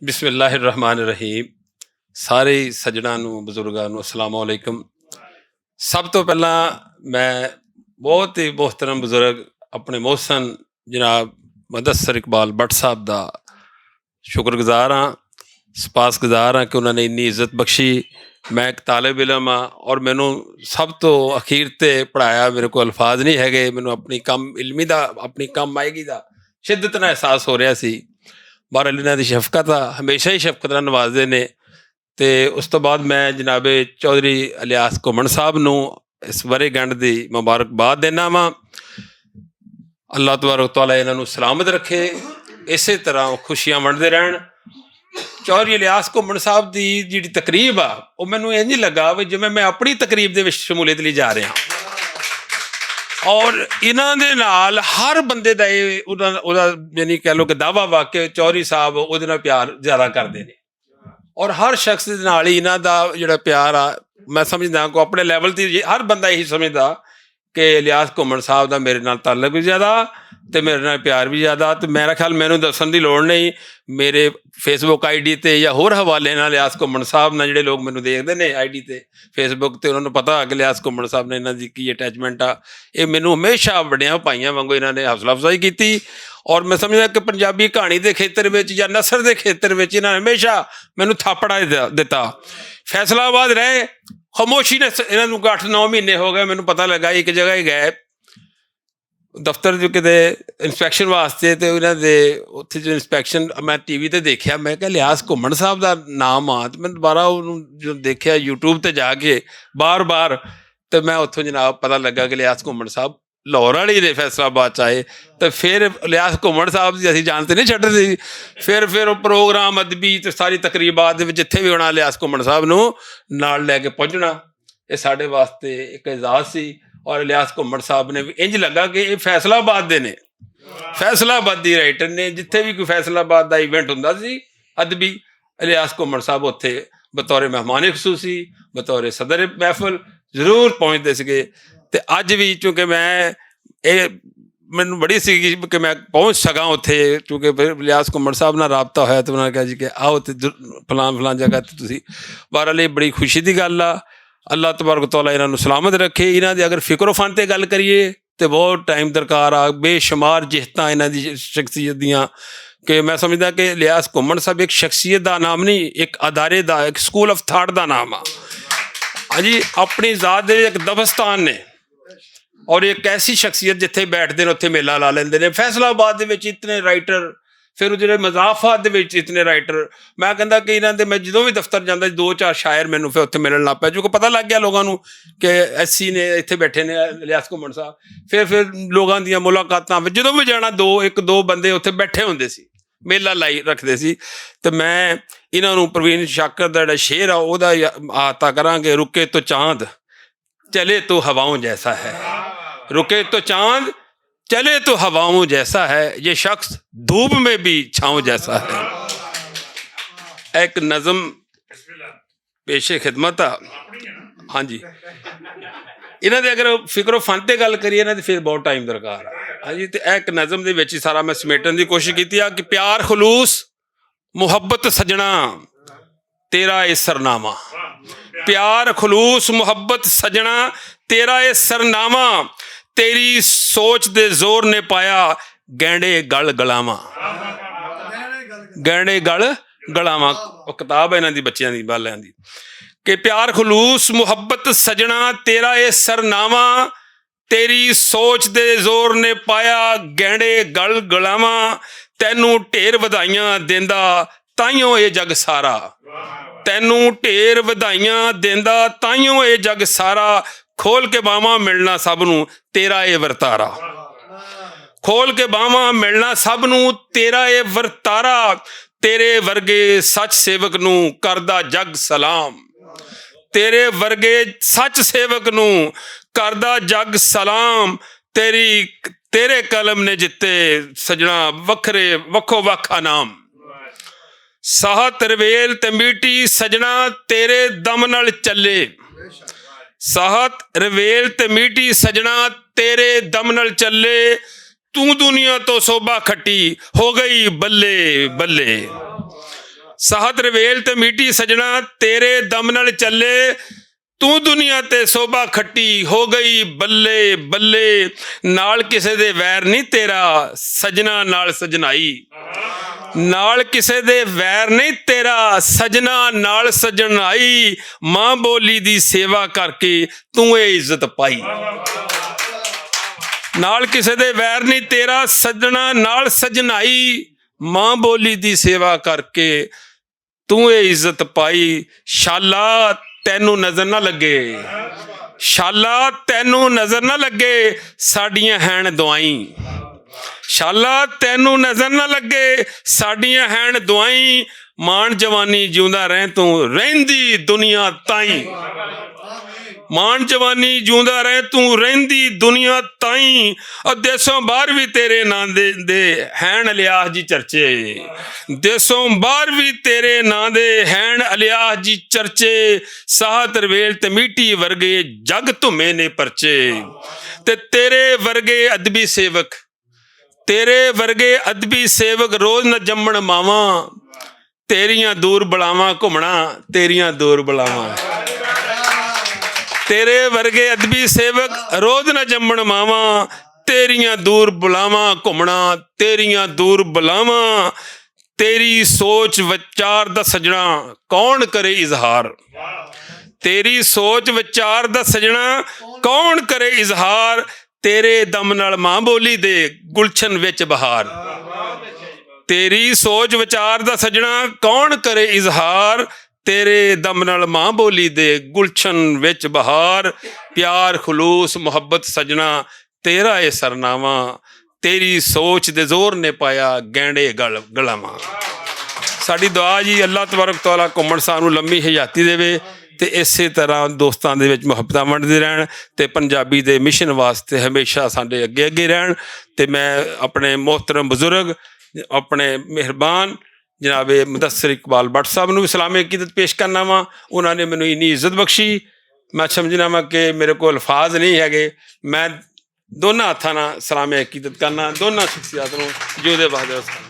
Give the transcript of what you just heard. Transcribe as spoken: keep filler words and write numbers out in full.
بسم اللہ الرحمن الرحیم۔ سارے سجنا نو، بزرگاں نو السلام علیکم۔ سب تو پہلا میں بہت ہی محترم بزرگ اپنے محسن جناب مدثر اقبال بٹ صاحب دا شکر گزار ہاں، سپاس گزار ہاں کہ انہوں نے انی عزت بخشی۔ میں ایک طالب علم ہاں اور مینوں سب تو اخیر تے پڑھایا، میرے کو الفاظ نہیں ہے، مینوں اپنی کم علمی دا، اپنی کم آئے گی دا شدت نال احساس ہو رہا سی۔ بہرحال انہاں دی شفقت آ، ہمیشہ ہی شفقت نال نوازدے نے۔ تے اس تو بعد میں جناب چوہدری الیاس گھمن صاحب نوں اس ورے گنڈ دی مبارکباد دینا واں۔ اللہ تبارک و تعالیٰ انہاں نوں سلامت رکھے، اسے طرح خوشیاں ونڈدے رہن۔ چوہدری الیاس گھمن صاحب دی جڑی تقریب آ، او مینوں انج لگا وے جویں میں اپنی تقریب دے وچ شمولیت لئی جا رہا ہاں۔ اور انہاں دے نال ہر بندے دا اے، انہاں، انہاں، یعنی کہہ لو کہ دعویٰ وا کہ چوہدری صاحب اودے نال پیار زیادہ کردے نے۔ اور ہر شخص دے نال ہی انہاں دا جڑا پیار آ، میں سمجھدا کہ اپنے لیول تے ہر بندہ یہی سمجھدا کہ الیاس گھمن صاحب دا میرے نال تعلق بھی زیادہ تے میرے نال پیار بھی زیادہ۔ تے میرا خیال مینوں دسن دی لوڑ نہیں، میرے فیس بک آئی ڈی تے یا ہور حوالے نال الیاس گھمن صاحب نال جڑے لوگ مینوں دیکھدے نے آئی ڈی تے، فیس بک تے، انہاں نوں پتہ کہ الیاس گھمن صاحب نے انہاں دی کی اٹیچمنٹ آ۔ اے مینوں ہمیشہ وڈیاں بھائیاں وانگوں انہاں نے حوصلہ افزائی کیتی۔ اور میں سمجھدا کہ پنجابی کہانی دے کھیتر وچ یا نثر دے کھیتر وچ انہاں نے ہمیشہ مینوں تھاپڑا دتا۔ فیصل آباد رہے، خاموشی نے س-، انہاں نوں اٹھ نو مہینے ہو گئے، مینوں پتہ لگا ایک جگہ ہی گئے دفتر جو کتے انسپیکشن واسطے، تے انہاں دے اتھے جو انسپیکشن میں ٹی وی تے دیکھیا، میں کہا الیاس گھمن صاحب دا نام آ، تے میں دوبارہ انہوں جو دیکھیا یوٹیوب تے جا کے بار بار، تے میں اتھوں جناب پتہ لگا کہ الیاس گھمن صاحب لاہور والی نے فیصل آباد چ آئے۔ تے پھر الیاس گھمن صاحب دی اسی جان تے نہیں چھڈ دی۔ پھر پھر او پروگرام ادبی تے ساری تقریبات دے وچ جتھے بھی ہونا الیاس گھمن صاحب نوں نال لے کے پہنچنا، اے ساڈے واسطے ایک اعزاز سی۔ اور الیاس گھمن صاحب نے بھی انج لگا کہ اے فیصل آباد دے نے، فیصل آبادی رائٹر نے۔ جتھے بھی کوئی فیصل آباد دا ایونٹ ہوندا سی ادبی، الیاس گھمن صاحب اتھے بطور مہمان خصوصی، بطور صدر محفل ضرور پہنچدے سکے۔ تے اج بھی چونکہ میں اے، مینوں بڑی سی کہ میں پہنچ سکاں اتھے، کیونکہ پھر الیاس گھمن صاحب نال رابطہ ہویا تے انہاں نے کہا جی کہ آؤ تے ضرور فلان فلان جگہ تے تسی۔ بہرحال اے بڑی خوشی دی گل آ۔ اللہ تبارک و تعالیٰ انہاں نوں سلامت رکھے۔ انہاں دی اگر فکر و فن تے گل کریے تے بہت ٹائم درکار آ، بے شمار جہتاں انہاں دی شخصیت دیاں، کہ میں سمجھدا کہ الیاس گھمن صاحب ایک شخصیت دا نام نہیں، ایک ادارے دا، ایک سکول آف تھاٹ دا نام آ۔ ہاں جی، اپنی ذات دے ایک دبستان نے، اور ایک ایسی شخصیت جتھے بیٹھدے نے اتھے میلہ لا لیندے نے۔ فیصل آباد دے وچ اتنے رائٹر، پھر جڑے مضافات دے وچ اتنے رائٹر، میں کہندا کہ انہاں دے، میں جدوں وی دفتر جاندا، دو چار شاعر مینوں پھر اتھے ملن لگ پے، جو کہ پتہ لگ گیا لوگاں نوں کہ ایسی نے اتھے بیٹھے نے الیاس گھمن صاحب۔ پھر پھر لوگاں دیاں ملاقاتاں وچ جدوں وی جانا، دو، ایک دو بندے اتھے بیٹھے ہوندے سی، میلہ لائی رکھدے سی۔ تے میں انہاں نوں، پروین شاکر دا جڑا شعر آ، اوہدا احاطہ کراں کہ رکے تو چاند، چلے تو ہواؤں جیسا ہے۔ رکے تو چاند، چلے تو ہواؤں جیسا ہے، یہ شخص دھوپ میں بھی چھاؤں جیسا ہے۔ ایک نظم پیش خدمت آ۔ ہاں جی، انہاں دے اگر فکر و فن تے گل کریے نا، تے پھر بہت ٹائم درکار آ۔ ہاں جی، تے ایک نظم دے وچ ہی سارا میں سمیٹن دی کوشش کیتی آ کہ پیار خلوص محبت سجنا، تیرا اے سرنامہ۔ پیار خلوص محبت سجنا، تیرا اے سرنامہ۔ تیری سوچ دے زور نے پایا گینڈے گل گلاواں۔ گینڈے گل گلاواں۔ او کتاب ہے انہاں دی، بچیاں دی، بالیاں دی، کہ پیار خلوص محبت سجنا، تیرا اے سرنامہ۔ تیری سوچ دے زور نے پایا گینڈے گل گلاواں۔ تینوں ڈھیر ودھائیاں دیندا تائیوں اے جگ سارا۔ تینوں ڈھیر ودھائیاں دیندا تائیوں اے جگ سارا۔ کھول کے باواں ملنا سب نوں، تیرا اے ورتارا۔ کھول کے باواں ملنا سب نوں، تیرا اے ورتارا۔ تیرے ورگے سچ سیوک نوں کردا جگ سلام۔ تیرے ورگے سچ سیوک نوں کردا جگ سلام۔ تیری، تیرے قلم نے جتے سجنا وکھرے، وکھو وکھ انعام۔ ساہت رویل تے میٹی سجنا تیرے دم نال چلے۔ ساہت رویل تے میٹی سجنا تیرے دم نال چلے۔ توں دنیا تو سوبھا کھٹی ہو گئی بلے بلے۔ ساہت رویل تے میٹھی سجنا، تیرے دم نال چلے، توں دنیا تے سوبھا کھٹی ہو گئی۔ بلے بلے، نال کسے دے ویر نہیں تیرا، سجنا نال سجنائی۔ نال کسے دے ویر نہیں تیرا، سجنا نال سجنائی۔ ماں بولی دی سیوا کر کے توں اے عزت پائی۔ نال کسے دے ویر نہیں تیرا، سجنا نال سجنائی۔ ماں بولی دی سیوا کر کے توں اے عزت پائی۔ شالا، تینوں نظر نہ لگے، شالا، تینوں نظر نہ لگے، ساڈیاں ہین دعائیں۔ شالا، تینوں نظر نہ لگے، ساڈیاں ہین دعائیں۔ مان جوانی جیوندا رہ توں، رہندی دنیا تائیں۔ مان جوانی جیوندا رہ توں، رہندی دنیا تائیں۔ اور دیسوں باہر بھی تیرے ناں دے، دے ہین الیاس جی چرچے۔ دیسوں باہر بھی تیرے ناں دے ہین الیاس جی چرچے۔ ساہت رویل تے میٹھی ورگے جگ تمے نے پرچے۔ تے تیرے ورگے ادبی سیوک، تیرے ورگے ادبی سیوک روز نہ جمن ماواں۔ تیریاں دور بلاواں گھومنا، تیریاں دور بلاواں۔ تیرے ورگے ادبی سیوک روز نہ جمن ماواں۔ تیریاں دور بلاواں گھومنا، تیریاں دور بلاواں۔ تیری سوچ وچار دا سجنا کون کرے اظہار؟ تیری سوچ وچار دا سجنا کون کرے اظہار؟ تیرے دم نال ماں بولی دے گلشن وچ بہار۔ تیری سوچ وچار دا سجنا کون کرے اظہار؟ تیرے دم نال ماں بولی دے گلشن وچ بہار۔ پیار، خلوص، محبت سجنا، تیرا اے سرناواں۔ تیری سوچ دے زور نے پایا گینڈے گل گلاواں۔ ساڈی دعا جی، اللہ تبارک تعالیٰ گھمن صاحب نوں لمبی حیاتی دے وے، تے اسے طرح دوستاں دے وچ محبتاں ونڈدے رہن، تے پنجابی دے مشن واسطے ہمیشہ ساڈے اگے اگے رہن۔ تے میں اپنے محترم بزرگ، اپنے مہربان جناب مدثر اقبال بٹ صاحب نوں بھی سلام عقیدت پیش کرنا وا۔ انہاں نے مینوں انی عزت بخشی، میں سمجھنا وا کہ میرے کو الفاظ نہیں ہے۔ میں دونوں ہتھاں نال سلام عقیدت کرنا، دونوں شخصیات نوں۔ جیوندے بہادر۔